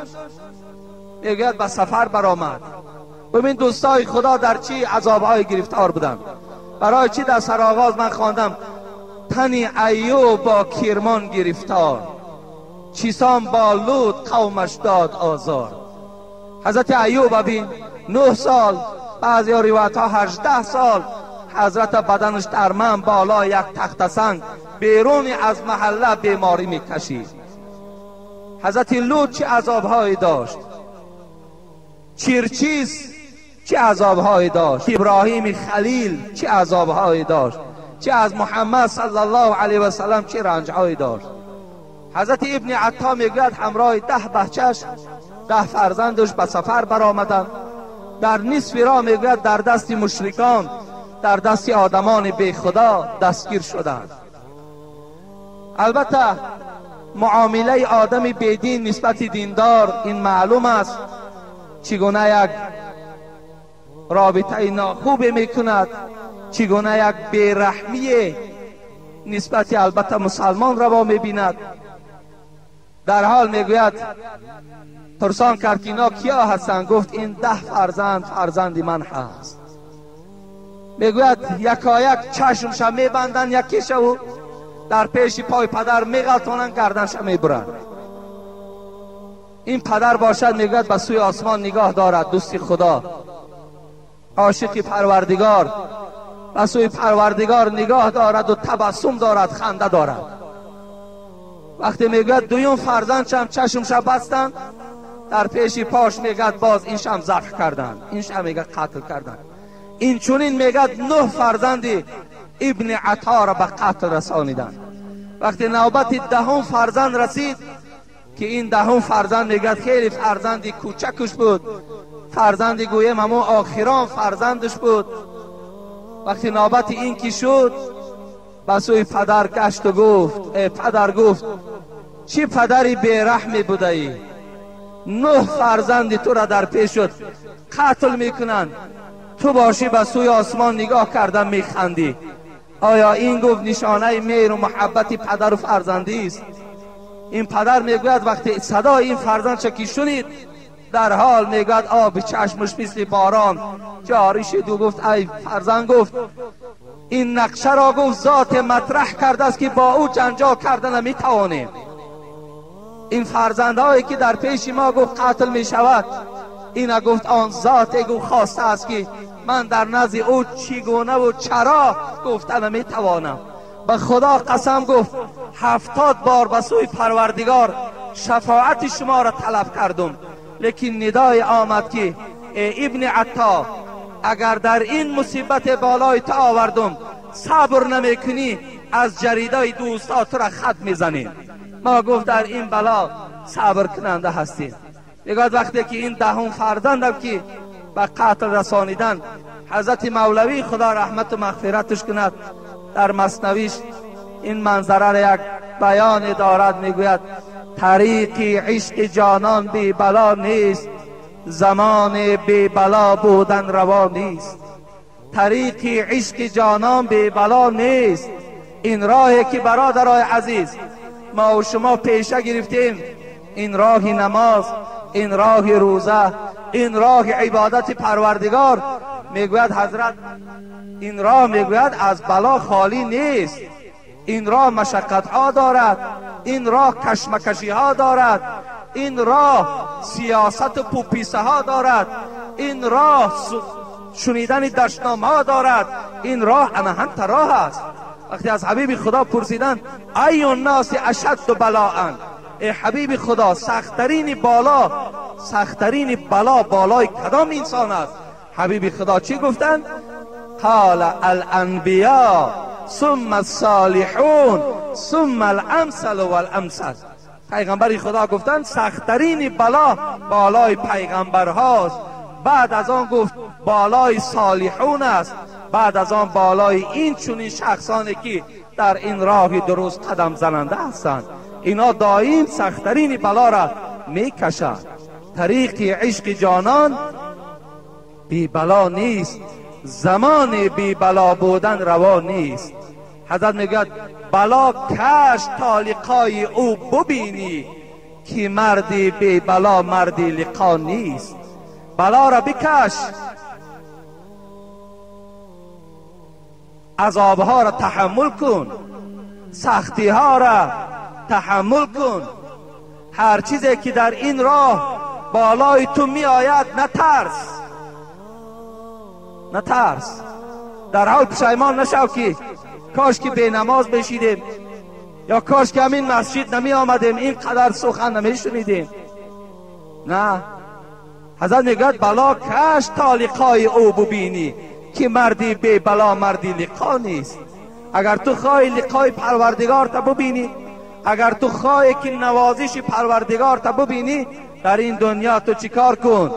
میگوید به سفر برآمد. ببین دوستای خدا در چی عذابهای گرفتار بودن. برای چی در سرآغاز من خواندم تنی ایوب با کرمان گرفتار، چیسان با لوط قومش داد آزار. حضرت ایوب ببین 9 سال، بعضی روایت ها 18 سال حضرت بدنش در من بالا یک تخت سنگ بیرون از محله بیماری میکشید. حضرت لوط چه عذابهایی داشت، چیرچیز چه عذابهایی داشت، ابراهیم خلیل چه عذابهایی داشت، چه از محمد صلی الله علیه و سلم چه رنجهایی داشت. حضرت ابن عطا میگوید همراه 10 بچهش، 10 فرزندش به سفر برآمدند. در نصف راه میگوید در دست مشرکان، در دست آدمان بی خدا دستگیر شدند. البته معامله آدم بیدین نسبت دیندار این معلوم است چگونه یک رابطه ناخوب میکند، چگونه یک بیرحمی نسبت البته مسلمان روا میبیند. در حال میگوید پرسان کرد که اینا کیا هستند؟ گفت این 10 فرزند فرزند من هست. میگوید یکایک چشمش میبندن یکیش و در پیش پای پدر میغلطانند، گردنش میبرند. این پدر باشد میگوید به سوی آسمان نگاه دارد، دوستی خدا، عاشق پروردگار، به سوی پروردگار نگاه دارد و تبسم دارد، خنده دارد. وقتی میگوید دویم فرزندشم چشمش بستند، در پیش پاش میگوید باز این شم ذبح کردند، این شم میگه قتل کردند. این چونین میگوید 9 فرزند ابن عطا را به قتل رسانیدند. وقتی نوبت 10 فرزند رسید که این 10 فرزند میگوید خیلی فرزندی کوچکش بود، فرزندی گویم همون آخران فرزندش بود. وقتی نوبت این کی شد به سوی پدر گشت و گفت ای پدر، گفت چی پدری بیرحمی بوده ای، 9 فرزند تو را در پیش شد قتل میکنند، تو باشی به سوی آسمان نگاه کردن میخندی. آیا این گفت نشانه مهر و محبت پدر و فرزندی است؟ این پدر میگوید وقتی صدای این فرزند که شنید در حال میگوید آب چشمش مثل باران جاری شد و گفت ای فرزند، گفت این نقشه را گفت ذات مطرح کرده است که با او جنجال کرده نمیتوانیم. این فرزندهایی که در پیش ما گفت قتل میشود، این گفت آن ذات گفت خواسته است که من در نزد او چگونه و چرا گفته نمیتوانم. به خدا قسم گفت 70 بار به سوی پروردگار شفاعت شما را طلب کردم، لیکن ندای آمد که ای ابن عطا، اگر در این مصیبت بالای تو آوردم صبر نمیکنی، از جریدای دوستا تو را خط میزنیم. ما گفت در این بلا صبر کننده هستیم. میگوید وقتی که این 10 فرزندم که به قتل رسانیدن، حضرت مولوی خدا رحمت و مغفرتش کند در مثنویش این منظره را یک بیان دارد، میگوید طریق عشق جانان بی بلا نیست، زمان بی بلا بودن روا نیست. طریق عشق جانان بی بلا نیست. این راهی که برادرای عزیز ما و شما پیشه گرفتیم، این راه نماز، این راه روزه، این راه عبادت پروردگار، میگوید حضرت این راه میگوید از بلا خالی نیست. این راه مشقت ها دارد، این راه کشمکشی ها دارد، این راه سیاست و پوپیسه ها دارد، این راه شنیدن دشنام ها دارد، این راه انهنت راه است. وقتی از حبیب خدا پرسیدن ای الناس اشد بلاء، ای حبیب خدا سختترین بالا، سختترین بلا بالای کدام انسان است؟ حبیب خدا چی گفتند؟ قال الانبیاء ثم الصالحون ثم الامثل والامثل. پیغمبر خدا گفتند سختترین بلا بالای پیغمبر هاست، بعد از آن گفت بالای صالحون است، بعد از آن بالای این چنین شخصانی که در این راه درست قدم زننده هستند. اینا دائم سختترین بلا را میکشند. طریق عشق جانان بی بلا نیست، زمان بی بلا بودن روا نیست. حضرت میگوید بلا کش تا لقای او ببینی، که مردی بی بلا مردی لقا نیست. بلا را بکش، عذابها را تحمل کن، سختی ها را تحمل کن. هر چیزی که در این راه بالای تو می آید نترس، نترس. در حال پشیمان نشو که کاش که به نماز بشیدیم، یا کاش که همین مسجد نمی آمدیم، اینقدر سخن نمی شنیدیم. نه، حضرت میگوید بلا کش تا لقای او ببینی، که مردی بی بلا مردی لقا نیست. اگر تو خواهی لقای پروردگار تا ببینی، اگر تو خواهی که نوازش پروردگار تا ببینی، در این دنیا تو چیکار کن؟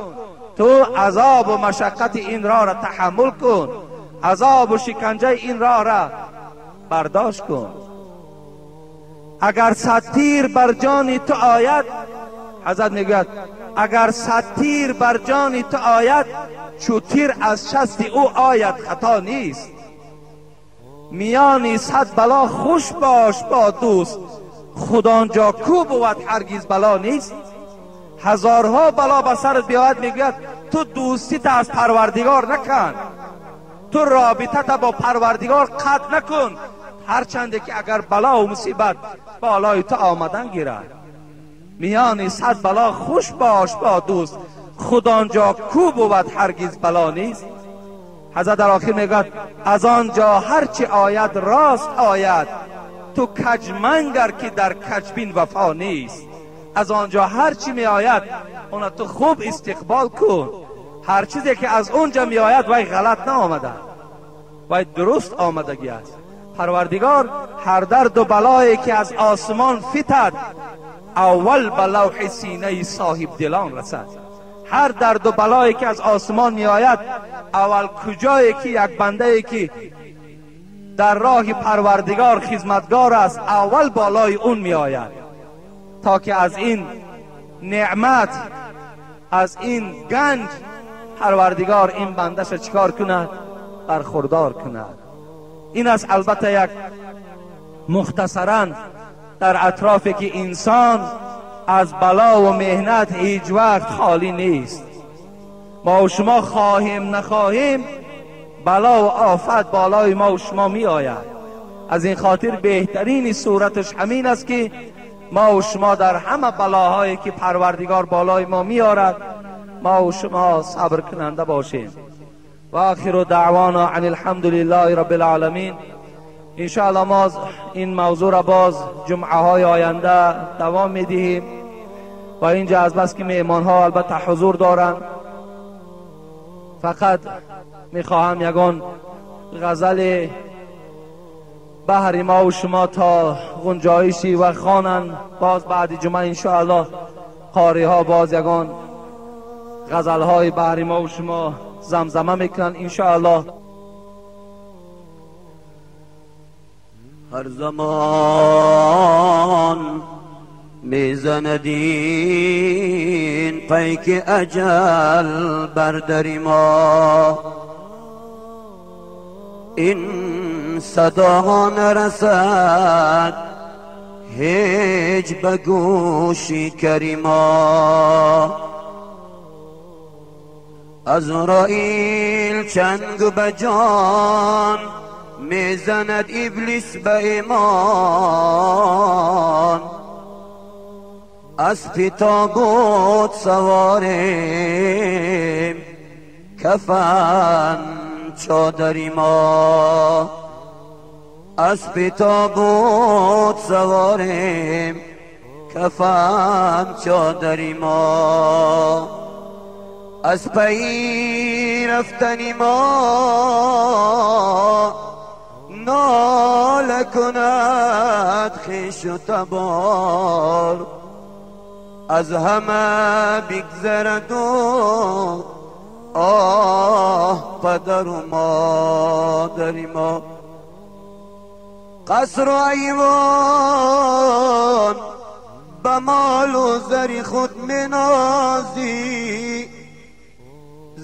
تو عذاب و مشقت این راه را تحمل کن، عذاب و شکنجه این راه را برداشت کن. اگر صد تیر بر جان تو آید، حضرت میگوید اگر صد تیر بر جان تو آید، چو تیر از شست او آید خطا نیست. میان صد بلا خوش باش با دوست، خود آنجا کو بود هرگز بلا نیست. هزارها بلا به سرت بیاید، میگوید تو دوستی تا از پروردگار نکن، تو رابطه تا با پروردگار قطع نکن، هرچند که اگر بلا و مصیبت بالای تو آمدن گیرد. میان صد بلا خوش باش با دوست، خود آنجا کو بود هرگز بلا نیست. حضرت در آخر میگوید از آنجا هرچی آید راست آید، تو کج منگر که در کجبین وفا نیست. از آنجا هرچی می آید اون تو خوب استقبال کن. هر چیزی که از اونجا می آید وای غلط نه آمده، وای درست آمدگی است. پروردگار هر درد و بلایی که از آسمان فتد، اول به لوح سینه صاحب دلان رسد. هر درد و بلایی که از آسمان می آید، اول کجایی که یک بنده ای که در راه پروردگار خدمتگار است، اول بالای اون می آید، تا که از این نعمت، از این گنج پروردگار این بندش چیکار کند؟ برخوردار کند. این است البته یک مختصرا در اطرافی که انسان از بلا و مهنت هیچ وقت خالی نیست. ما و شما خواهیم نخواهیم بلا و آفت بالای ما و شما می آید. از این خاطر بهترین صورتش همین است که ما و شما در همه بلاهایی که پروردگار بالای ما میارد، ما و شما صبر کننده باشیم. و آخر دعوانا عن الحمد لله رب العالمین. انشاءالله ما این موضوع را باز جمعه های آینده دوام میدهیم و اینجا از بس که مهمان ها البته حضور دارند، فقط میخواهم یگان غزل بهر ما و شما تا گنجایشی و خوانن. باز بعد جمعه انشاءالله قاری ها باز یگان غزل های بهر ما و شما زمزمه میکنن انشاءالله.
هر زمان میزند این پیک اجل بر در ما، این صدا نرسد هیچ به گوشی کریما. عزرائیل چنگ به جان میزند ابلیس به ایمان، اسب تابوت سواریم کفن چادری ما، اسب تابوت سواریم کفن چادری ما. از پی رفتن ما ناله کند خویش و تبار، از همه بگذرد و آه پدر و مادر ما. قصر و ایوان به مال و زر خود منازی،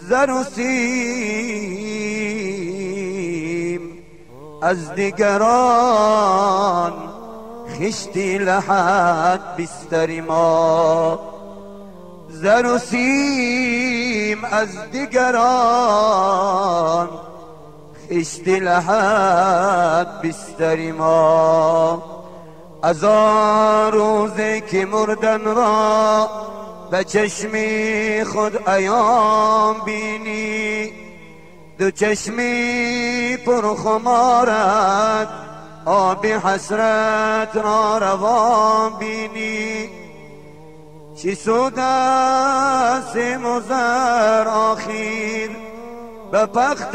زر و سیم از دیگران خشتی لحد بستر ما، زر و سیم از دیگران خشتی لحد بستر ما. از آن روزی که مردن را به چشمی خود ایام بینی، دو چشمی پر خمارت آب حسرت را روان بینی. چی سود است سیم و زر آخیر به پخت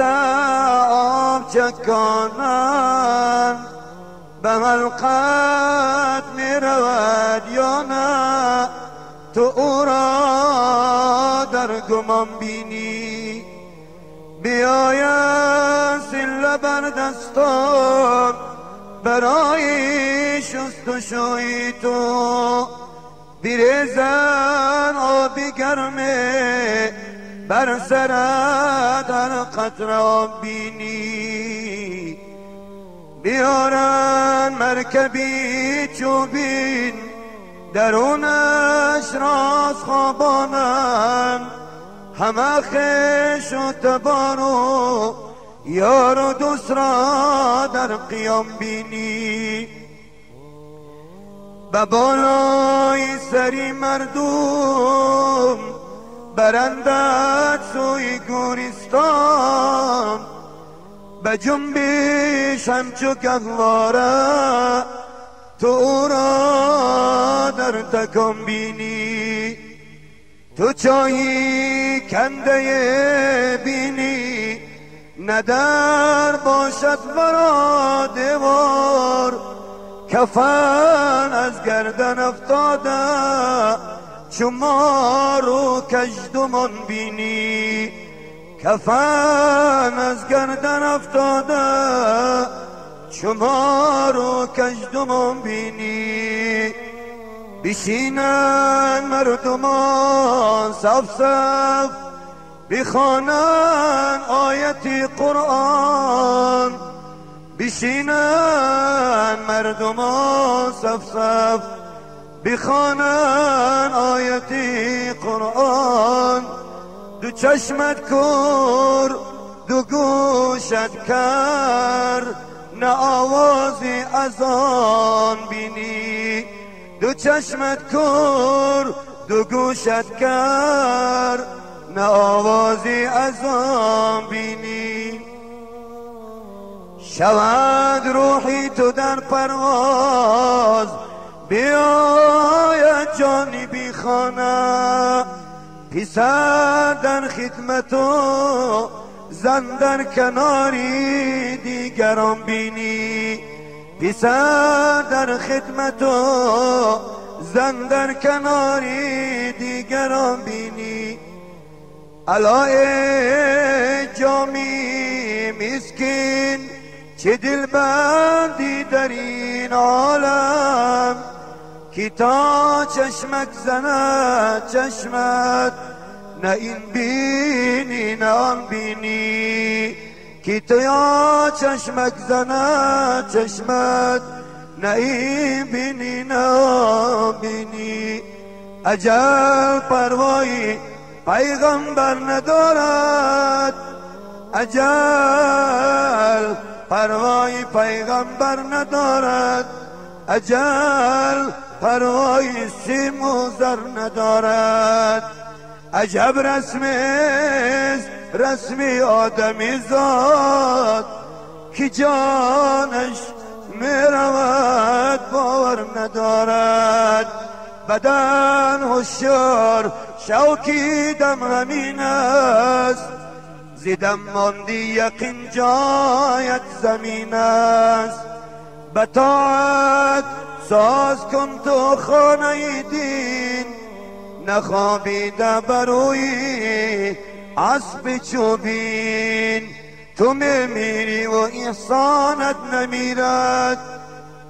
آب چکانند، به حلقت می رود یا نه تو او را در گمان بینی. بیاید سله بر دستان برای شست و شوی تو، بریزن آب گرمه بر سرت هر قطره آب بینی. بیارن مرکبی چوبین درونش راز خوابانن، همه خویش و تبار و یار و دوست را در قیام بینی. به بالای سری مردم برندد سوی گورستان، به جنبش همچو گهواره تو او را در تکان بینی. تو چاهی کنده بینی نه در باشد ورا دیوار، کفن از گردن افتاده چو مار و کژدمان بینی، کفن از گردن افتاده چو مار و کژدمان بینی. بشینن مردمان صف صف بخوانن آیت قرآن، بشینن مردمان صف صف بخوانن آیت قرآن. دو چشمت کور دو گوشت کر نه آوازی از آن بینی، دو چشمت کور دو گوشت کر نه آوازی از آن بینی. شود روحی تو در پرواز بیاید جانی بی خانه، پسر در خدمت و زن در کناری دیگران بینی، پسر در خدمت و زن در کناری دیگران بینی. الا ای جامی مسکین چه دلبندی در این عالم، که تا چشمک زند چشمت نه این بینی نه آن بینی، که تا چشمک زند چشمت نه این بینی نه آن بینی. اجل پروایی پیغمبر ندارد، اجل پروایی پیغمبر ندارد، اجل پروایی سیم و زر ندارد. عجب رسمیست رسمی آدمی زاد، که جانش می رود باور ندارد. بدن هوشیار شوکیدم همین است، زیدم ماندی یقین جایت زمین است. به طاعت ساز کن تو خانه دین، نخوابیده بروی اسب چوبین. تو میمیری و احسانت نمیرد،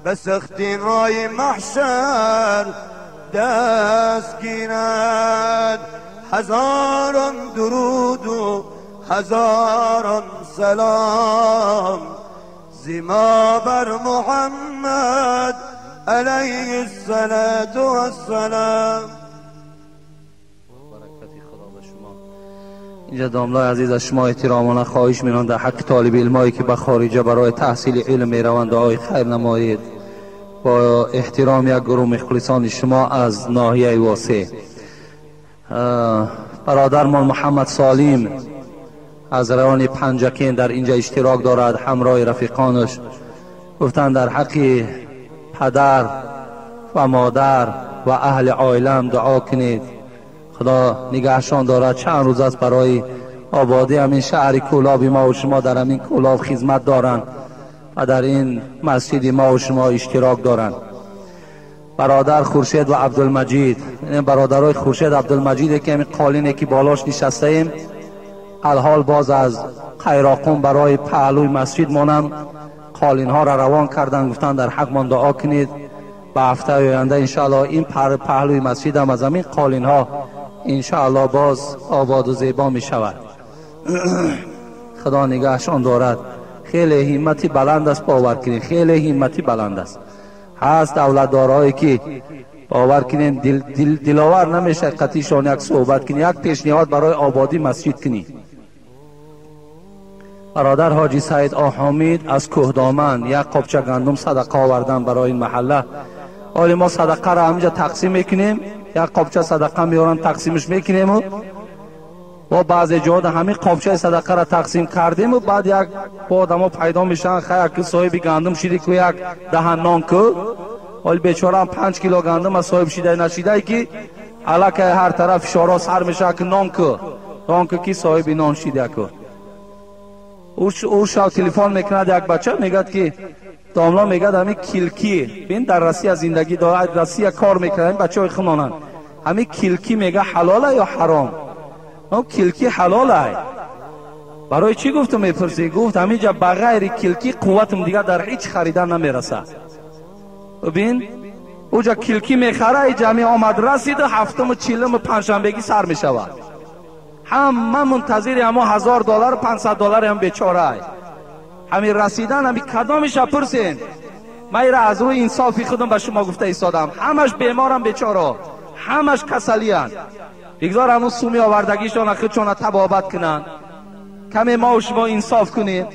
به سختی های محشر دست گیرد. هزاران درود و هزاران سلام زما بر محمد علیه الصلاة والسلام.
اینجا داملای عزیز از شما احترامانه خواهش می‌کنم در حق طالب علمایی که به خارجه برای تحصیل علم میروند دعای خیر نمایید. با احترام یک گروه مخلصان شما از ناحیه واسع، برادرمان محمد سالیم از روان پنجکین در اینجا اشتراک دارد همراه رفیقانش. گفتند در حق پدر و مادر و اهل عائلم دعا کنید، خدا نگهشان دارد. چند روز است برای آبادی همین شهر کولاب ما و شما در همین کولاب خدمت دارند و در این مسجد ما و شما اشتراک دارند. برادر خورشید و عبدالمجید، این برادرای خورشید عبدالمجید که همین قالینه که بالاش نشسته ایم، الحال باز از قیراقون برای پهلوی مسجد مانم قالین ها را روان کردن، گفتن در حق من دعا کنید. به هفته آینده انشاءالله این پهلوی مسجد هم از همین قالین ها انشاءالله باز آباد و زیبا می شود. خدا نگهشان دارد. خیلی همتی بلند است، باور کنید خیلی همتی بلند است. هست دولتدارهایی که باور کنین دلاور نمیشه قطیشان یک صحبت کنی، یک پیشنهاد برای آبادی مسجد کنی. برادر حاجی سعید آحامید از کوهدامن یک قابچه گندم صدقه آوردن برای این محله. حالی ما صدقه را همینجا تقسیم میکنیم، یک قابچه صدقه میارن تقسیمش میکنیم و با بعضی جاها همین قابچه صدقه را تقسیم کردیم و بعد یک با آدم ها پیدا میشن، خیر که صاحب گندم شیده که یک دهن نان که حالی بیچاره هم 5 کیلو گندم از صاحب شیده نشیده که علاکه هر طرف فشارا سر میشه که نان که نان که کی صاحب نان شیده که. او شب تلفن میکند یک بچه میگد که داملا میگد همین کلکی بین در روسیه زندگی دارد، روسیه کار میکنه، این بچه های خمانند، همین کلکی میگه حلاله یا حرام؟ کلکی حلاله. برای چی گفتم میپرسی؟ گفت همینجا بغیر کلکی قوتم دیگه در هیچ خریدن نمیرسه. ببین اوجا کلکی میخره، ای جمعی آمد رسید و هفتم و چهلم و پنجشنبگی سر میشود. همه منتظر همه $1000 $500 هم بیچاره. همین رسیدن همین کدامش پرسین؟ من را از روی انصافی خودم به شما گفته ایستادم، همش بیمارم بیچاره، همش کسلیان. بگذار همون سومی آوردگیشان خودشان تبابت کنن. کمی ما و شما انصاف کنیم.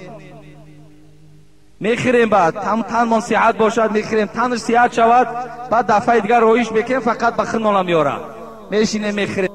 میخریم بعد تنمان صحت باشد میخریم، تنش صحت شود بعد دفعه دیگر رویش میکنیم، فقط به خنالم میارم میشینه میخریم.